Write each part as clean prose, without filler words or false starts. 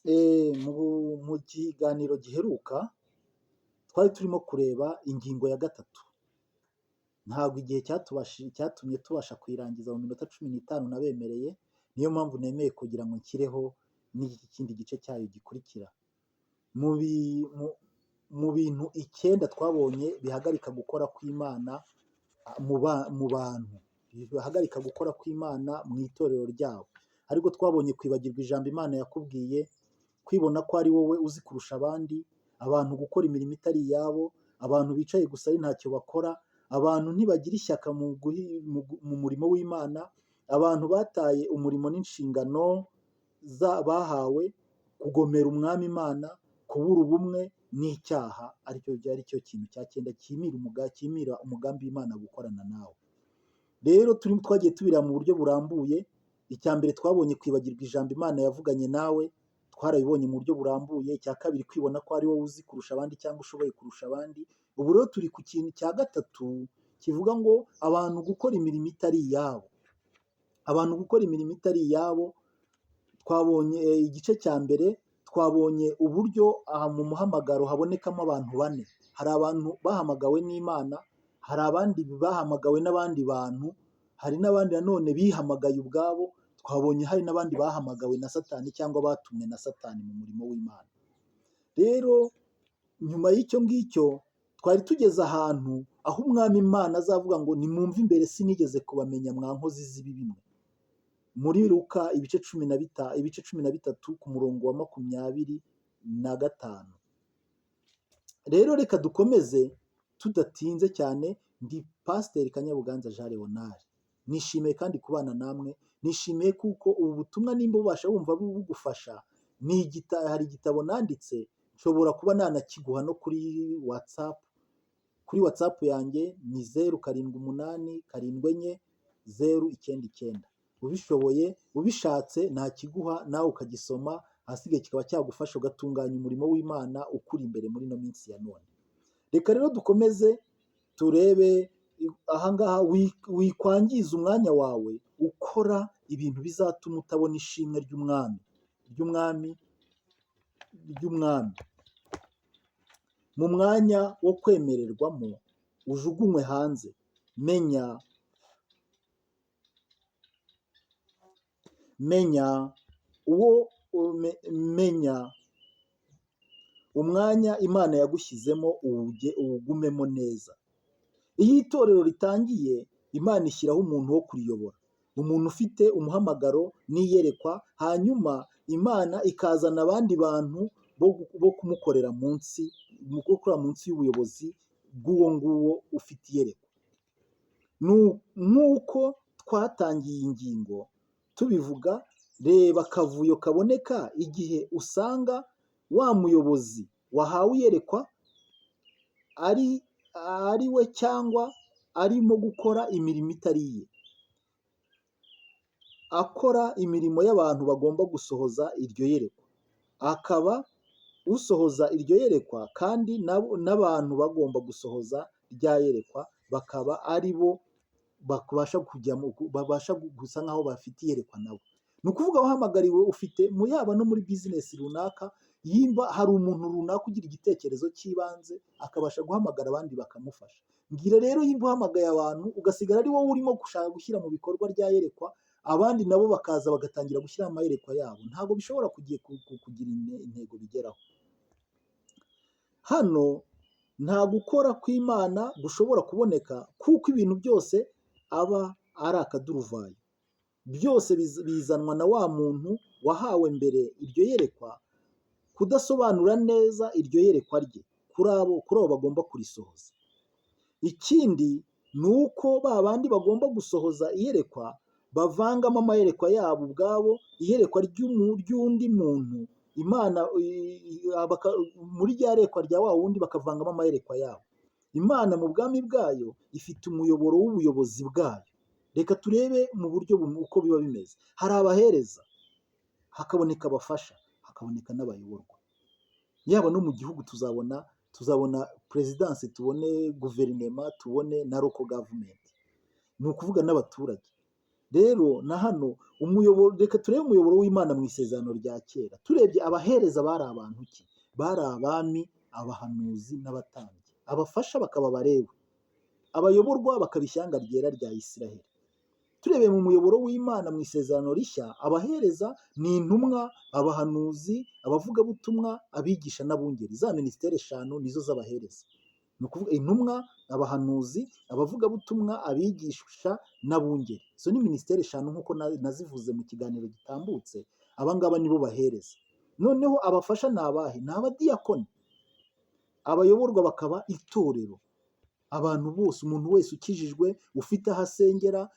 Mu kiganiro giheruka twari turimo kureba ingingo ya gatatu. Ntabwo igihe cyatumye tubasha kuyirangiza mu minota 15 nabemereye, niyo mpamvu nemeye kugira ngo nshyireho n'ikindi gice cyayo gikurikira. Mu bintu 9 twabonye bihagarika gukora kw'Imana mu bantu, bihagarika gukora kw'Imana mu itorero ryabo. Ariko twabonye kwibagirwa ijambo Imana yakubwiye, kwibona ko ari wowe uzi kurusha abandi, abantu gukora imirimo itari iyabo, abantu bicaye gusa ari ntacyo bakora, abantu ntibagira ishyaka mu murimo w'Imana, abantu bataye umurimo n'inshingano bahawe, kugomera umwami Imana, kubura ubumwe n'icyaha, aricyo ari cyo kintu cya cyenda cyimira umugambi w'Imana gukorana nawe. Rero twagiye tubireba mu buryo burambuye. Icya mbere twabonye kwibagirwa ijambo Imana yavuganye nawe, twarabibonye mu buryo burambuye. Icya kabiri, kwibona ko ari wowe uzi kurusha abandi cyangwa ushoboye kurusha abandi. Ubu rero turi ku kintu cya gatatu kivuga ngo abantu gukora imirimo itari iyabo. Abantu gukora imirimo itari iyabo, twabonye igice cya mbere, twabonye uburyo aha mu muhamagaro habonekamo abantu bane. Hari abantu bahamagawe n'Imana, hari abandi bahamagawe n'abandi bantu, hari n'abandi nanone bihamagaye ubwabo, twabonye hari n'abandi bahamagawe na Satani cyangwa batumwe na Satani mu murimo w'Imana. Rero nyuma y'icyo ngicyo twari tugeze ahantu aho umwami Imana azavuga ngo nimwumve imbere sinigeze kubamenya mwa nkozi z'ibibi mwe. Muri Luka ibice 13 ku murongo wa 25. Rero reka dukomeze tudatinze cyane, ndi Pasiteri Kanyabuganza Jean Leonard. Nishimiye kandi kubana namwe, nishimiye kuko ubu butumwa nimba ubasha wumva bugufasha, hari igitabo nanditse nshobora kuba nanakiguha no kuri WhatsApp. Kuri WhatsApp yanjye ni 07874099. Ubishoboye, ubishatse nakiguha nawe ukagisoma, ahasigaye kikaba cyagufasha ugatunganya umurimo w'Imana ukuri imbere muri ino minsi ya none. Reka rero dukomeze turebe ahangaha. Wikwangiza umwanya wawe ukora ibintu bizatuma utabona ishimwe ry'umwami ry'umwami ry'umwami. Mu mwanya wo kwemererwamo ujugunywe hanze. Menya umwanya Imana yagushyizemo, uwugumemo neza. Iyo itorero ritangiye, Imana ishyiraho umuntu wo kuriyobora, umuntu ufite umuhamagaro n'iyerekwa, hanyuma Imana ikazana abandi bantu bo kumukorera munsi, mu gukora munsi y'ubuyobozi bw'uwo nguwo ufite iyerekwa. Nk'uko twatangiye iyi ngingo tubivuga, reba akavuyo kaboneka igihe usanga wa muyobozi wahawe iyerekwa ari we cyangwa arimo gukora imirimo itari iye, akora imirimo y'abantu bagomba gusohoza iryo yerekwa, akaba usohoza iryo yerekwa kandi n'abantu bagomba gusohoza rya yerekwa bakaba ari bo babasha kujya babasha gusa nk'aho bafite iyerekwa nabo. Ni ukuvuga wahamagariwe ufite yaba no muri bizinesi runaka, yimba hari umuntu runaka ugira igitekerezo cy'ibanze akabasha guhamagara abandi bakamufasha. Mbwira rero yimba uhamagaye abantu ugasigara ari wowe urimo gushaka gushyira mu bikorwa rya yerekwa, abandi nabo bakaza bagatangira gushyira amayerekwa yabo, ntabwo bishobora kugira intego bigeraho. Hano nta gukora kw'Imana gushobora kuboneka kuko ibintu byose aba ari akaduruvayo. Byose bizanwa na wa muntu wahawe mbere iryo yerekwa, kudasobanura neza iryo yerekwa rye kuri abo bagomba kurisohoza. Ikindi ni uko ba bandi bagomba gusohoza iyerekwa bavangamo amayerekwa yabo ubwabo, iyerekwa ry'undi muntu, Imana muri rya yerekwa rya wa wundi bakavangamo amayerekwa yabo. Imana mu bwami bwayo ifite umuyoboro w'ubuyobozi bwayo. Reka turebe mu buryo uko biba bimeze. Hari abahereza, hakaboneka abafasha, hakaboneka n'abayoborwa. Yaba no mu gihugu tuzabona perezidansi, tubone guverinema, tubone na local government, ni ukuvuga n'abaturage. Rero na hano umuyoboro, reka turebe umuyoboro w'Imana mu isezerano rya kera. Turebye abahereza bari abantu ki? Bari abami, abahanuzi n'abatambyi, abafasha bakaba Abalewi, abayoborwa bakaba ishyanga ryera rya Isiraheli. Turebeye mu muyoboro w'Imana mu isezerano rishya, abahereza ni intumwa, abahanuzi, abavugabutumwa, abigisha n'abungeri. Za minisiteri eshanu nizo z'abahereza. Ni ukuvuga intumwa, abahanuzi, abavugabutumwa, abigisha n'abungeri. Izo ni minisiteri eshanu nk'uko nazivuze mu kiganiro gitambutse. Aba ngaba nibo bahereza. Noneho abafasha ni abahe? Ni abadiyakoni. Abayoborwa bakaba itorero. Abantu bose, umuntu wese ukijijwe, ufite aho asengera,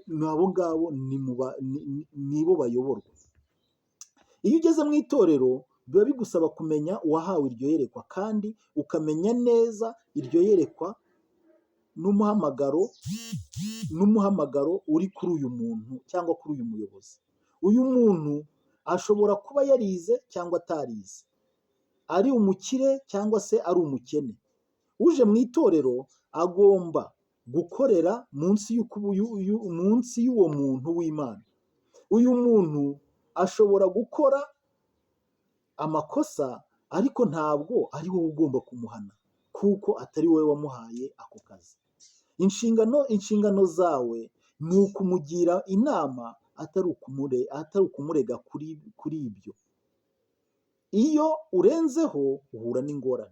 ni abo ngabo nibo bayoborwa. Iyo ugeze mu itorero biba bigusaba kumenya uwahawe iryo yerekwa, kandi ukamenya neza iryo yerekwa n'umuhamagaro uri kuri uyu muntu cyangwa kuri uyu muyobozi. Uyu muntu ashobora kuba yarize cyangwa atarize, ari umukire cyangwa se ari umukene. Uje mu itorero agomba gukorera munsi y'uwo muntu w'Imana. Uyu muntu ashobora gukora amakosa, ariko ntabwo ari wowe ugomba kumuhana, kuko atari wowe wamuhaye ako kazi. Inshingano zawe ni ukumugira inama, atari ukumurega kuri ibyo. Iyo urenzeho uhura n'ingorane.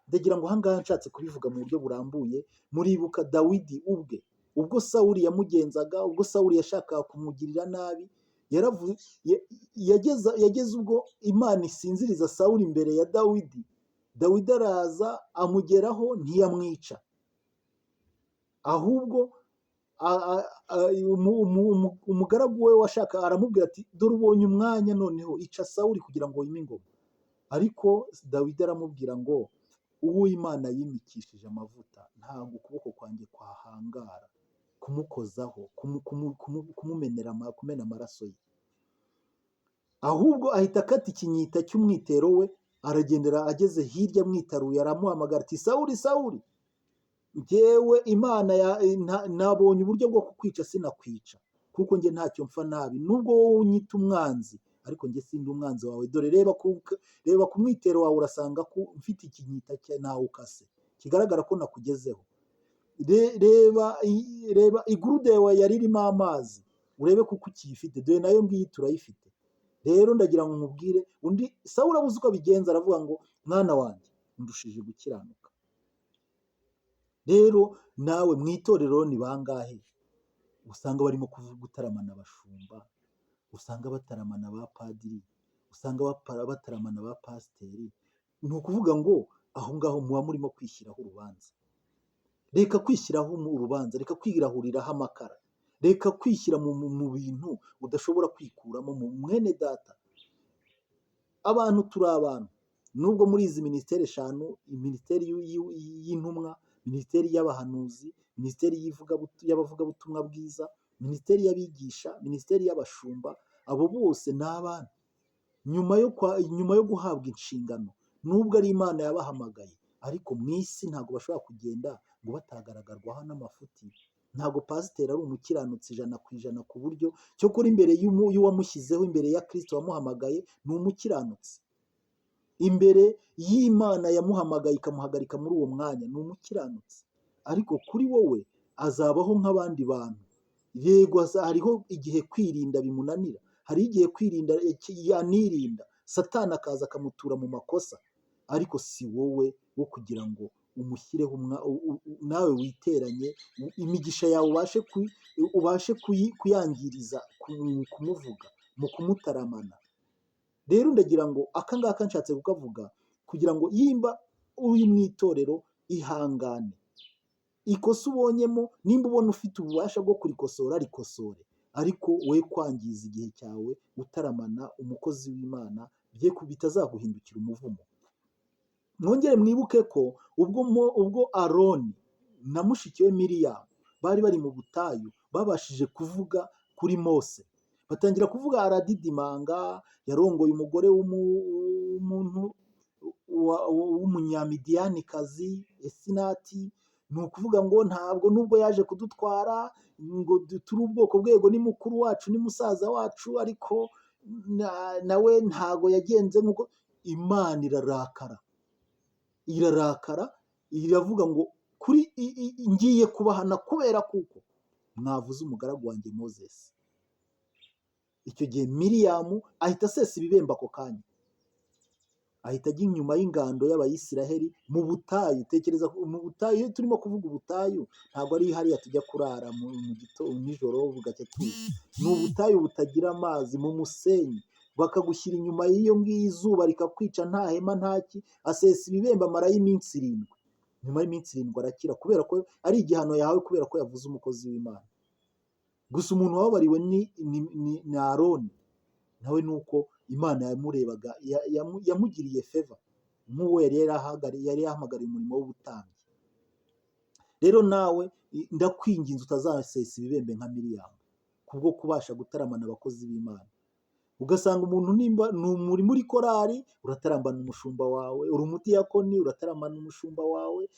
Ndagira ngo ahangaha nshatse kubivuga mu buryo burambuye, muribuka Dawidi ubwe, ubwo Sawuli yamugenzaga, ubwo Sawuli yashakaga kumugirira nabi, yageze ubwo Imana isinziriza Sawuli imbere ya Dawidi. Dawidi araza amugeraho ntiyamwica, ahubwo umugaragu we washaka aramubwira ati dore ubonye umwanya noneho ica Sawuli kugira ngo wime ingoma. Ariko Dawidi aramubwira ngo uwo Imana yimikishije amavuta ntabwo ukuboko kwanjye kwahangara kumukozaho, kumumenera kumena amaraso ye. Ahubwo ahita akata ikinyita cy'umwitero we, aragendera ageze hirya amwitaruye aramuhamagara ati Sawuli, Sawuli, njyewe Imana nabonye uburyo bwo kukwica sinakwica, kuko njye ntacyo mpfa nabi, nubwo wowe unyita umwanzi ariko njye sindi umwanzi wawe. Dore reba ku mwitero wawe urasanga ko mfite ikinyita cya nawukase kigaragara ko nakugezeho. Reba igurude yawe yari irimo amazi urebe kuko ukiyifite, dore nayo ngiyi turayifite. Rero ndagira ngo nkubwire undi Sawuli abuze uko abigenza, aravuga ngo mwana wanjye undushije gukiranuka. Rero nawe mu itorero ni bangahe usanga barimo gutaramana abashumba, usanga bataramana ba padiri, usanga bataramana ba pasiteri? Ni ukuvuga ngo aho ngaho muba murimo kwishyiraho urubanza. Reka kwishyiraho urubanza, reka kwirahuriraho amakara, reka kwishyira mu bintu udashobora kwikuramo. Mu mwene data, abantu turi abantu, nubwo muri izi minisiteri eshanu, minisiteri y'intumwa, minisiteri y'abahanuzi, minisiteri y'abavugabutumwa bwiza, minisiteri y'abigisha, minisiteri y'abashumba, abo bose ni abantu. Nyuma yo guhabwa inshingano, nubwo ari Imana yabahamagaye, ariko mu isi ntabwo bashobora kugenda ngo batagaragarwaho n'amafuti. Ntabwo pasiteri ari umukiranutsi 100% ku buryo cyokora imbere y'uwamushyizeho, imbere ya Kristo wamuhamagaye, ni umukiranutsi. Imbere y'Imana yamuhamagaye ikamuhagarika muri uwo mwanya, ni umukiranutsi. Ariko kuri wowe azabaho nk'abandi bantu. Yego hariho igihe kwirinda bimunanira, hari igihe kwirinda yanirinda, Satani akaza akamutura mu makosa, ariko si wowe wo kugira ngo umushyireho nawe witeranye imigisha yawe ubashe kuyangiriza kumuvuga, mu kumutaramana. Rero ndagira ngo aka ngaka nshatse kukavuga kugira ngo yimba uri mu itorero ihangane. Ikosa ubonyemo, nimba ubona ufite ububasha bwo kurikosora, rikosore, ariko we kwangiza igihe cyawe utaramana umukozi w'Imana, bitazaguhindukira umuvumo. Mwongere mwibuke ko ubwo Aroni na mushiki we Miriyamu bari bari mu butayu, babashije kuvuga kuri Mose, batangira kuvuga aradidimanga, yarongoye umugore w'umuntu w'umunyamidiyanikazi Esinati. Ni ukuvuga ngo ntabwo nubwo yaje kudutwara ngo turi ubwoko bwego, ni mukuru wacu, ni musaza wacu, ariko nawe ntago yagenze nk'uko. Imana irarakara, irarakara, iravuga ngo kuri ngiye kubahana kubera kuko mwavuze umugaragu wanjye Moses. Icyo gihe Miriyamu ahita asesa ibibembe ako kanya, ahita ajya inyuma y'ingando y'Abayisiraheli mu butayu. Tekereza mu butayu, iyo turimo kuvuga ubutayu ntabwo ari hariya tujya kurara mu nijoro bugacya tuza, ni ubutayu butagira amazi, mu musenyi, bakagushyira inyuma y'iyo ngiyo, izuba rikakwica, nta hema, ntaki. Asesa ibibembe amarayo iminsi 7. Nyuma y'iminsi 7 arakira, kubera ko ari igihano yahawe kubera ko yavuze umukozi w'Imana. Gusa umuntu wababariwe ni Aroni, nawe ni uko Imana yamurebaga, yamugiriye favor nk'uwo yari yahamagariye umurimo w'ubutambyi. Rero nawe ndakwinginze utazasesa ibibembe nka Miriyamu kubwo kubasha gutaramana abakozi b'Imana. Ugasanga umuntu nimba ni muri muri korari, uratarambana umushumba wawe, uri umudiyakoni urataramana umushumba wawe,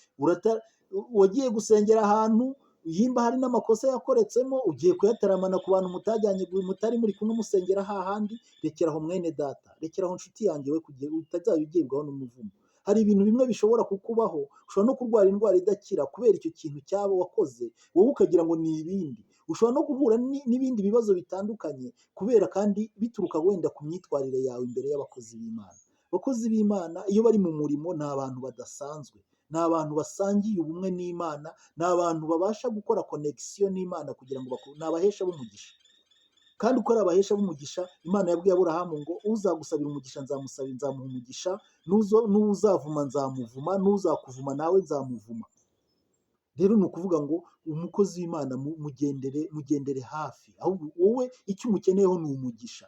wagiye gusengera ahantu, yimba hari n'amakosa yakoretsemo ugiye kuyataramana ku bantu mutajyanye, mutari muri kumwe musengera hahandi. Rekeraho mwene data, rekeraho nshuti yanjye, we kugira utazajya ugibwaho n'umuvumo. Hari ibintu bimwe bishobora kukubaho, ushobora no kurwara indwara idakira kubera icyo kintu cyaba wakoze, wowe ukagira ngo ni ibindi. Ushobora no guhura n'ibindi bibazo bitandukanye kubera kandi bituruka wenda ku myitwarire yawe imbere y'abakozi b'Imana. Abakozi b'Imana iyo bari mu murimo ni abantu badasanzwe, ni abantu basangiye ubumwe n'Imana, ni abantu babasha gukora connection n'Imana kugira ngo ni abahesha b'umugisha. Kandi uko ari abahesha b'umugisha, Imana yabwiye Aburahamu ngo uzagusabira umugisha nzamusabira, nzamuha umugisha, n'uzavuma nzamuvuma, n'uzakuvuma nawe nzamuvuma. Rero ni ukuvuga ngo umukozi w'Imana mugendere hafi, ahubwo wowe icyo umukeneyeho ni umugisha,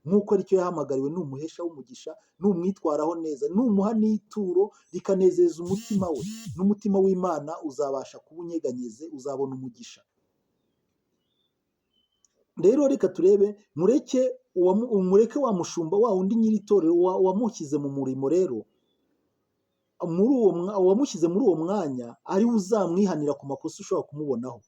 nk'uko aricyo yahamagariwe. Ni umuhesha w'umugisha, numwitwaraho neza, numuha n'ituro rikanezeza umutima we, n'umutima w'Imana uzabasha kuba unyeganyeze, uzabona umugisha. Rero reka turebe, mureke wa mushumba wa wundi nyiri itorero wamushyize mu murimo, rero muri uwo wamushyize muri uwo mwanya ari we uzamwihanira ku makosa ushobora kumubonaho.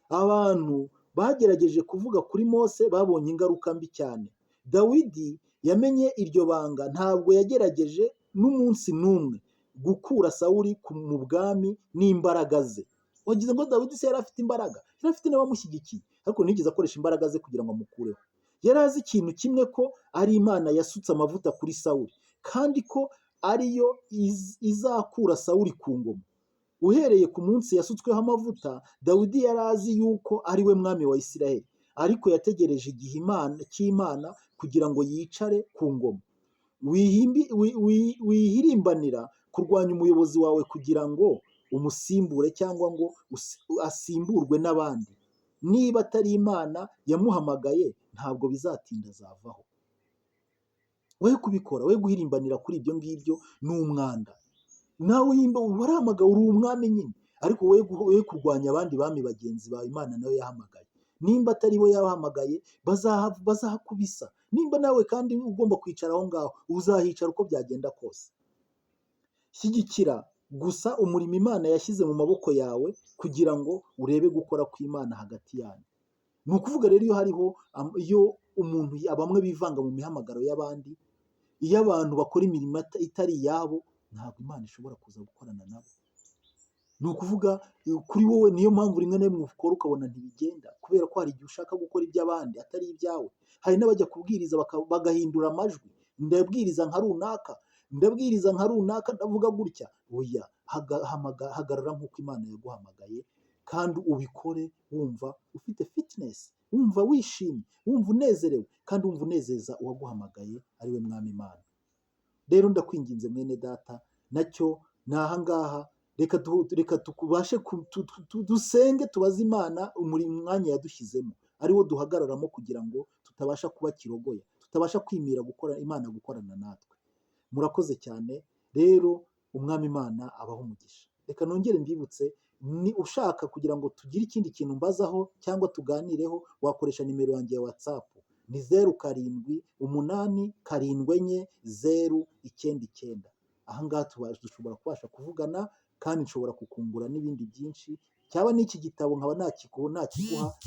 Abantu bagerageje kuvuga kuri Mose babonye ingaruka mbi cyane. Dawidi yamenye iryo banga, ntabwo yagerageje n'umunsi n'umwe gukura Sawuli mu bwami n'imbaraga ze. Wagize ngo Dawidi se yari afite imbaraga? Yari afite n'abamushyigikiye, ariko ntiyigeze akoresha imbaraga ze kugira ngo amukureho. Yari azi ikintu kimwe, ko ari Imana yasutse amavuta kuri Sawuli, kandi ko ariyo izakura Sawuli ku ngoma. Uhereye ku munsi yasutsweho amavuta, Dawidi yari azi yuko ari we mwami wa Isiraheli, ariko yategereje igihe cy'Imana kugira ngo yicare ku ngoma. Wihirimbanira kurwanya umuyobozi wawe kugira ngo umusimbure cyangwa ngo asimburwe n'abandi. Niba atari Imana yamuhamagaye, ntabwo bizatinda azavaho. We kubikora, we guhirimbanira kuri ibyo ngibyo, ni umwanda. Nawe yimba warahamagawe, uri umwami nyine, ariko we kurwanya abandi bami bagenzi bawe Imana nayo yahamagaye. Nimba atari bo yabahamagaye, bazahakubisa. Nimba nawe kandi ugomba kwicara aho ngaho, uzahicara uko byagenda kose. Shyigikira gusa umurimo Imana yashyize mu maboko yawe kugira ngo urebe gukora kw'Imana hagati yanyu. Ni ukuvuga rero iyo hariho iyo umuntu bamwe bivanga mu mihamagaro y'abandi, iyo abantu bakora imirimo itari iyabo, ntabwo Imana ishobora kuza gukorana nabo. Ni ukuvuga kuri wowe, niyo mpamvu rimwe na rimwe ukora ukabona ntibigenda, kubera ko hari igihe ushaka gukora iby'abandi atari ibyawe. Hari n'abajya kubwiriza bagahindura amajwi, ndabwiriza nka runaka, ndabwiriza nka runaka, ndavuga gutya. Oya, hagarara nk'uko Imana yaguhamagaye, kandi ubikore wumva ufite fitness, wumva wishimye, wumva unezerewe, kandi wumva unezeza uwaguhamagaye ari we Mwami Imana. Rero ndakwinginze mwene data, nacyo ni ahangaha, reka tubashe dusenge, tubaze Imana umwanya yadushyizemo ariwo duhagararamo, kugira ngo tutabasha kuba kirogoya, tutabasha kwimira gukora Imana gukorana natwe. Murakoze cyane rero, Umwami Imana abahe umugisha. Reka nongere mbibutse, ni ushaka kugira ngo tugire ikindi kintu mbazaho cyangwa tuganireho, wakoresha nimero yanjye ya WhatsApp, ni 0787 4 0 99. Aha ngaha dushobora kubasha kuvugana. Kandi nshobora kukungura n'ibindi byinshi, cyaba n'iki gitabo nkaba nakiguha,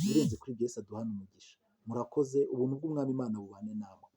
ibirenze kuri ibyo. Yesu aduhane umugisha. Murakoze. Ubuntu bw'Umwami Imana bubane namwe.